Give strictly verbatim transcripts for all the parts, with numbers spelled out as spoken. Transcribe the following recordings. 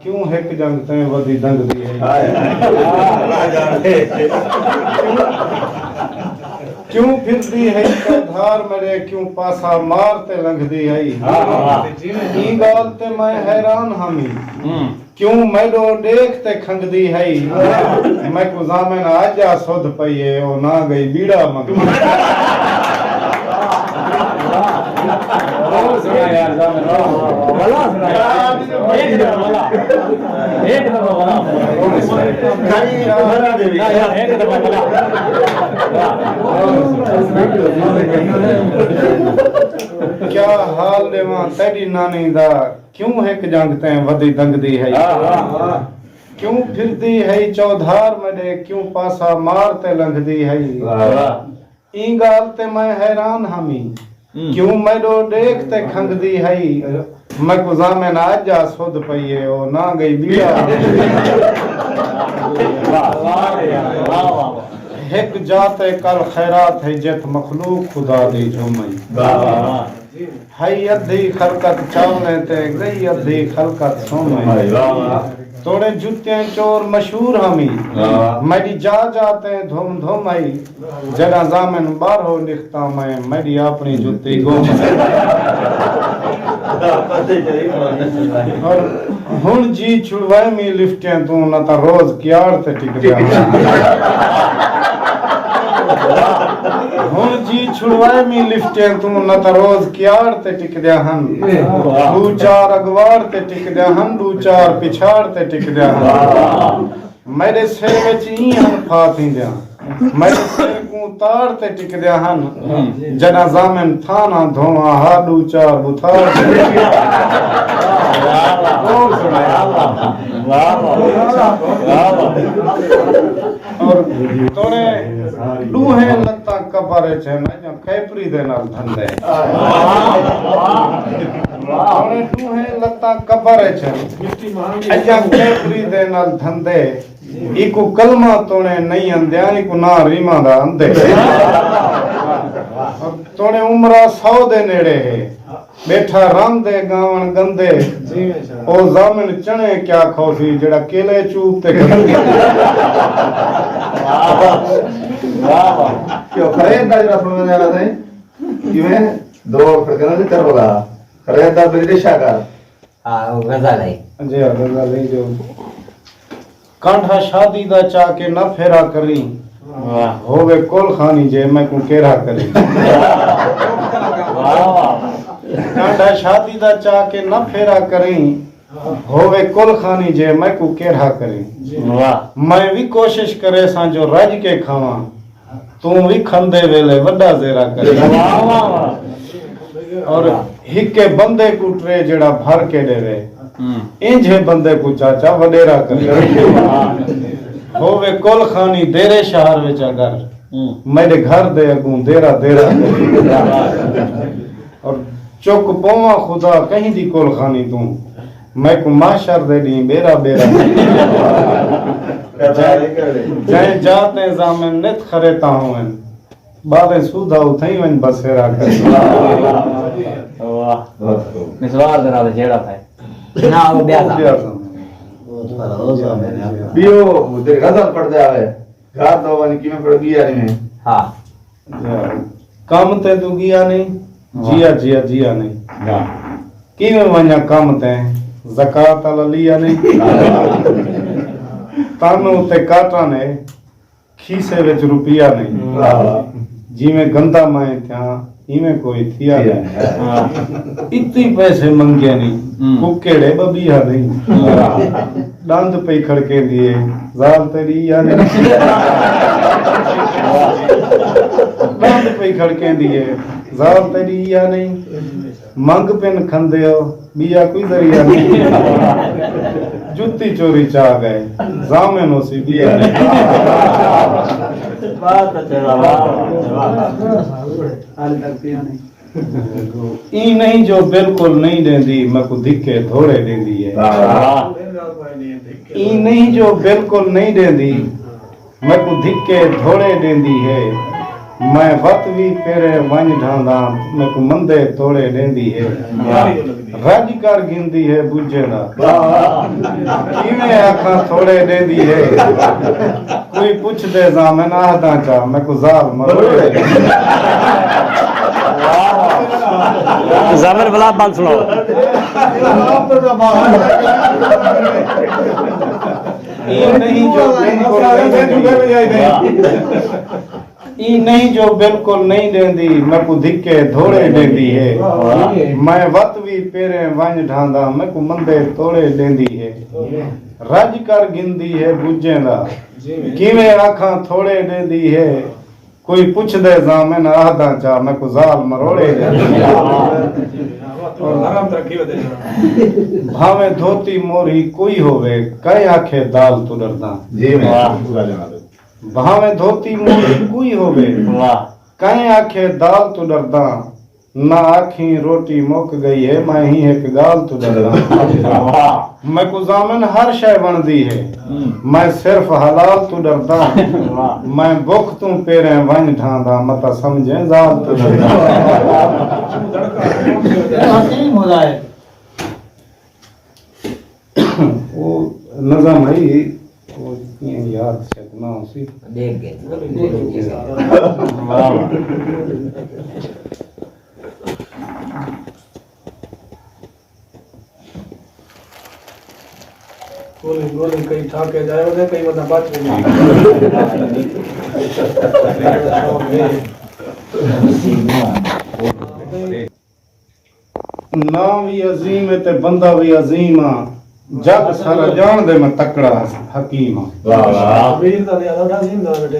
کیوں ہک جنگ تیں ودی دنگدی ہئی؟ کیوں پھردی ہئی چودھار میݙے، کیوں پاسا مار تے لنگھدی ہئی؟ ایں ڳالھ تے میں حیران ہمی، کیوں میݙو ݙیکھ تے کھنگدی ہئی؟ میکوں ضامن اڄ آ سدھ پئی اے، او نہ ڳئی ٻیڑا منگدی۔ کیا حال ݙیواں تیݙی نانی دا، کیوں ہک جنگ تیں ودی دنگدی ہئی؟ کیوں پھردی ہئی چودھار میݙے، کیوں پاسا مار تے لنگھدی ہئی؟ ایں ڳالھ تے میں حیران ہمی، کیوں میݙو ݙیکھ تے کھنگدی ہئی؟ میکوں ضامن اڄ آ سدھ پئی اے، او نہ ڳئی ٻیڑا۔ ہک جاہ تے کل خیرات ہئی، جت مخلوق خدا دی جھوم ہئی۔ ہئی ادھی خلقت چاولیں تے، ڳئی ادھی خلقت سومیں۔ توڑے جتیں چور مشہور ہمی، میݙی جا جا تے دھم دھم ہئی۔ جݙاں ضامن ٻاہرو نکھتاں میں، میݙی اپݨی جتی گم ہئی۔ اور ہݨ جی چھڑوائے می لفٹیں توں، نہ تاں روز کیاڑ تے ٹکدے ہن۔ ہݨ جی چھڑوائے می لفٹیں توں، نہ تاں روز کیاڑ تے ٹکدے ہن۔ ݙو چار اڳواڑ تے ٹکدے ہن، ݙو چار پچھاڑ تے ٹکدے ہن۔ میݙے سر وچ ایں ہن پھا تھیندیاں، میݙے سر کوں تاڑ تے ٹکدیاں ہن۔ جݙاں ضامن تھانا دھواں ہا، ݙو چار ٻتھاڑ تے ٹکدیاں ہن۔ اور توڑے ݙوہیں لتاں قبر اچ ہن، اڄاں کیپری دے نال دھندے۔ توڑے ݙوہیں لتاں قبر اچ ہن، اڄاں کیپری دے نال دھندے۔ ایکوں کلمہ توڑے نہیں آندیاں، ایکوں ناں ریماں دا آندے۔ توڑے عمرہ سو دے نیڑے ہے، ٻیٹھا رن دے ڳاوݨ ڳندے۔ او ضامن چݨے کیا کھوسی، جیڑھا کیلے چوپ تے کھڑے۔ واہ واہ۔ کیوں خرید دا جیڑھا سݨݨ آلا سئیں؟ کیویں؟ دو اکھر کہندا سی کربلا، خرید دا میری رشا کر۔ ہاں، او غزل ہے۔ جی ہاں، غزل ہے جو، کانڈھا شادی دا چا کے نہ پھیرا کریں، واہ۔ ہووے کل خانی جے میکوں کیرھا کریں۔ واہ واہ۔ کانڈھا شادی دا چا کے نہ پھیرا کریں، ہووے کل خانی جے میکوں کیرھا کریں۔ واہ۔ میں وی کوشش کریساں جو رڄ کے کھاواں، توں وی کھندے ویلے وݙا زیرا کریں۔ واہ واہ واہ۔ اور ہکے بندے کوں ٹرے جیڑھا بھر کے ݙیوے، ہوں۔ اینجھے بندے کوں چاچا وݙیرا کریں۔ ہووے کل خانی دیرے شہر وچ اگر، ہوں۔ میݙے گھر دے اڳوں دیرا دیرا کریں۔ اور چک پوواں خدا کہیں دی کل خانی توں، میکوں محشر دے ݙینہہ ٻیرا ٻیرا۔ جئیں، جئیں جا تیں ضامن نت خرے تاں ہوون، ٻالیں سودھا اتھائیں ونڄ بسیرا کریں۔ واہ۔ نسوار دے نال جیڑھا تھا۔ نہ، او ٻیا تھا۔ ٻیا تھا۔ ٻیو، تیری غزل پڑھدے آوے۔ گھر دا ونڄ کیویں پڑھ ڳیا نہیں؟ ہاں۔ کم تے توں ڳیا نہیں، ہاں۔ جیا، جیا، جیا نہیں۔ ہاں۔ کیویں ونڄاں کم تے، زکوٰۃ والا لیا نہیں۔ ہاں۔ تن اتے کاٹاں نے، کھیسے وچ روپیہ نہیں۔ ہاں۔ جیویں گندا میں تھیاں، ایویں کوئی تھیا نہیں۔ ہاں۔ اتی پیسے منگے نہیں، ہوں۔ کوکیڑے ٻٻیا نہیں۔ ہاں۔ ݙند پئی کھڑکیندی ہے، ذال تیݙی یا نہیں۔ ݙند پئی کھڑکیندی ہے، ذال تیݙی یا نہیں۔ منگ پن کھندے ہو، ٻیا کوئی ذریعہ نہیں۔ جتی چوری چا ڳئے، ضامن ہوسی ٻیا نہیں۔ بات اچھا، واہ، واہ، واہ۔ ایں نہیں جو بالکل نہیں ݙیندی، میکوں دھکے دھوڑے ݙیندی ہے۔ واہ۔ ایں نہیں جو بالکل نہیں ݙیندی، میکوں دھکے دھوڑے ݙیندی ہے۔ میں وت وی پیرے ونڄ ڈھانداں، میکوں مندے توڑے ݙیندی ہے۔ واہ۔ رڄ کر گھندی ہے ٻوجھے دا۔ واہ۔ تھوڑے ݙیندی ہے۔ کوئی پچھدے ضامن آہداں چا، میکوں ذال مروڑے۔ ضامن بلا بند سناؤ۔ ایں نہیں جو بالکل نہیں ݙیندی۔ ایں نہیں جو بالکل نہیں ݙیندی، میکوں دھکے دھوڑے ݙیندی ہے۔ میں وت وی پیریں ونڄ ڈھانداں، میکوں مندے توڑے ݙیندی ہے۔ رڄ کر گھندی ہے ٻجھیں دا، کیویں آکھاں تھوڑے ݙیندی ہے۔ کوئی پچھدے ضامن آہداں چا، میکوں ذال مروڑے ݙیندی ہے۔ بھاویں دھوتی مورھی کوئی ہووے، کئیں آکھے دال توں ݙرداں۔ جی میں پورا جناب۔ بھاویں دھوتی مورھی کوئی ہووے، واہ۔ کئیں آکھے دال توں ݙرداں۔ نہ آکھیں روٹی مک ڳئی ہے، میں ہیں ہک ڳالھ توں ݙرداں۔ واہ۔ میکوں ضامن ہر شے وݨدی ہے، ہوں۔ میں صرف حلال توں ݙرداں۔ واہ۔ میں بکھ توں پیریں ونڄ ڈھانداں، متاں سمجھیں ذال توں ݙرداں۔ حکیم خدا ہے۔ او نظم ہئی، او کیئیں یاد شاید نہ ہوسی۔ ݙیکھ ڳئے۔ واہ واہ۔ گولی، گولی کئی ٹھاکے جائے ودے، کئی بندہ بچ ویندے۔ ناں وی عظیم ہے تے بندہ وی عظیم آ، جگ سارا ڄاݨدے میں تکڑا حکیم آ۔ واہ واہ۔ کبیر دا تے الگ عظیم دا بیٹے۔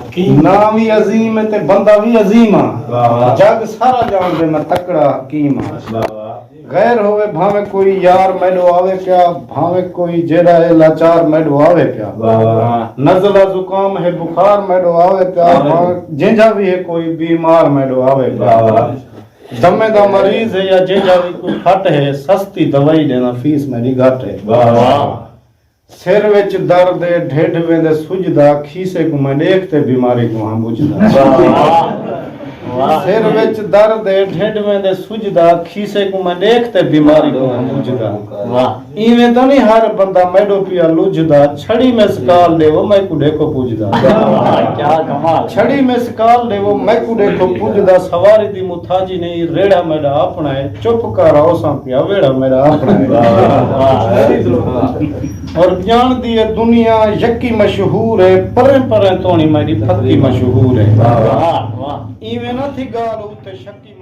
حکیم۔ ناں وی عظیم ہے تے بندہ وی عظیم آ۔ واہ واہ۔ جگ سارا ڄاݨدے میں تکڑا حکیم آ۔ واہ واہ۔ غیر ہووے بھاویں کوئی یار میݙو آوے پیا، بھاویں کوئی جیڑھا ہے لاچار میݙو آوے پیا۔ واہ واہ۔ نزلہ زکام ہے بخار میݙو آوے پیا، واہ۔ بھاویں جینجھا وی ہے کوئی بیمار میݙو آوے پیا۔ واہ واہ۔ دمے دا مریض ہے یا جینجھا وی کوئی پھٹ ہے، سستی دوائی ݙینداں، فیس میݙی گھٹ ہے۔ واہ واہ۔ سر وچ درد ہے، ڈھڈ ویندے سڄدا، کھیسے کوں میں ݙیکھ تے بیماری کوں ہاں ٻجھدا۔ واہ واہ۔ واہ۔ سر وچ درد ہے، ڈھڈ ویندے سڄدا، کھیسے کوں میں ݙیکھ تے بیماری کوں ہاں ٻجھدا۔ واہ۔ ایویں تاں نہیں ہر بندہ میݙو پیا لجھدا، چھڑی مس کال ݙیوو میکوں ݙیکھو پڄدا۔ واہ، کیا کمال۔ چھڑی مس کال ݙیوو میکوں ݙیکھو پڄدا، سواری دی محتاجی نہیں، ریڑھا میݙا اپݨا ہے، چپ کر آؤساں پیا، ویڑھا میݙا اپݨا ہے۔ واہ، واہ، واہ۔ اور ڄاݨدی ہے دنیا یکی مشہور ہے، پریں پریں توݨی میݙی پھکی مشہور ہے۔ واہ، واہ۔ ایویں نہ تھی ڳالھ اتے شکی